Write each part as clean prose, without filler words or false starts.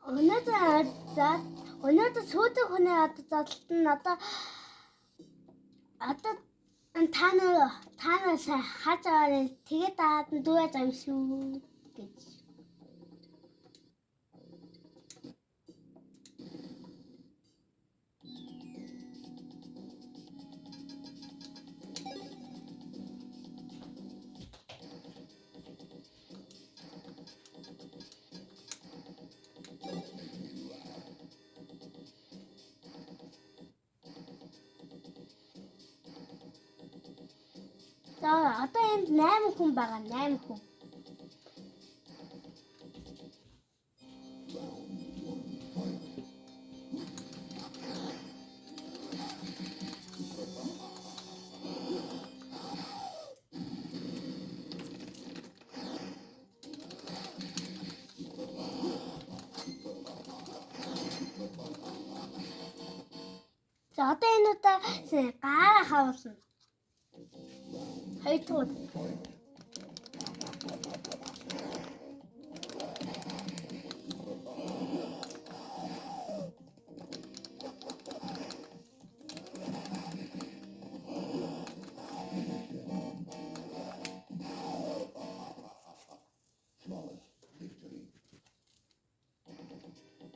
Өнөөдөр за өнөөдөр сүүдэг хүний одоо задлалт нь одоо та нар сайн хаж аваарай. Тэгээд дагаад нь дүүгээ зам шүү гэж. За одоо энд 8 хүн байгаа, 8 хүн. За одоо энэ удаа гаараа хавуулна. Хоёр дахь.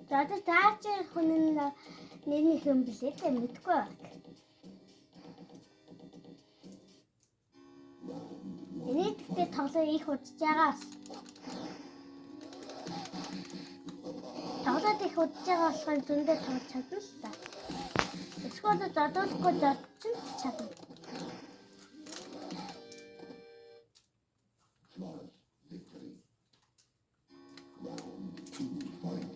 За одоо даач хүн нь нэр нь хэн блэ тэ мэдэхгүй байна. Энийг гэхдээ тоглоо их удаж байгаа бас. Тоглоод их удаж байгаа болохоор зөндөө тоглож чадна л та. Эсвэл зодуулахгүй зодчин чадна. Flawless victory. Round two, fight.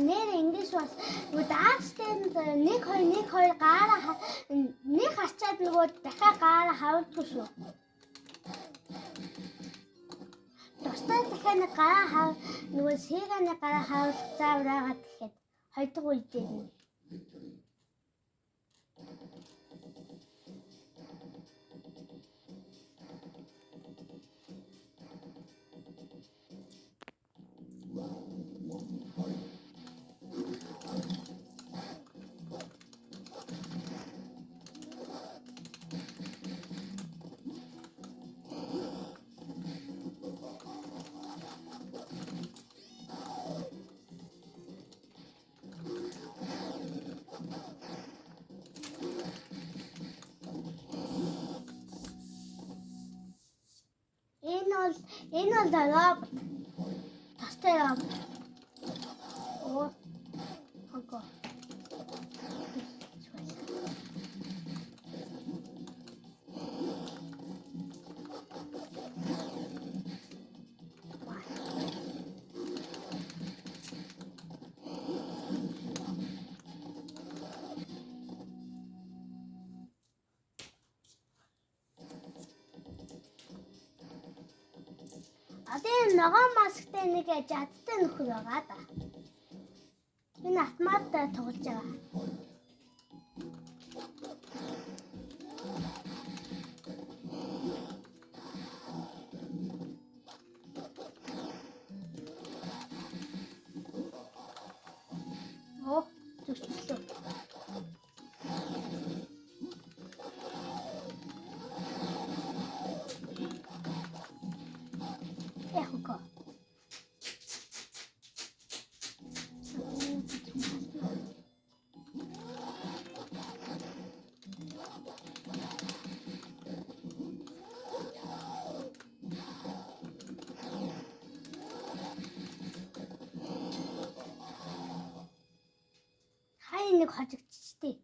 Нэр ингэж бас нөгөө даачтай 1 2 1 2 гаараа нэг харчаад нөгөө дахиад гаараа хавуулдаггүй шүү. Тусдаа дахиад нэг гараа хав нөгөө Сега нэг гараа хавуулах заавар агаад гэхэд хоёр дахь үе дээр нь. Victory. Round one, fight. Энэ бол робот. Тустай робот. Оо. Хого. Одоо энэ ногоон масктай нэг жадтай нөхөр байгаа да. Энэ автоматтай тоглож байгаа. Оо, зүсчлээ. Яг үгүй. Хай нэг хожигдчихтээ.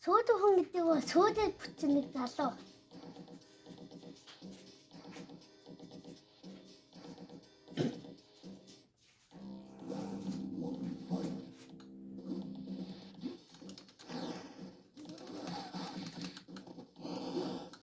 Сөөдөө хүн гэдэг нь сөөдөө бүтсэн нэг залуу.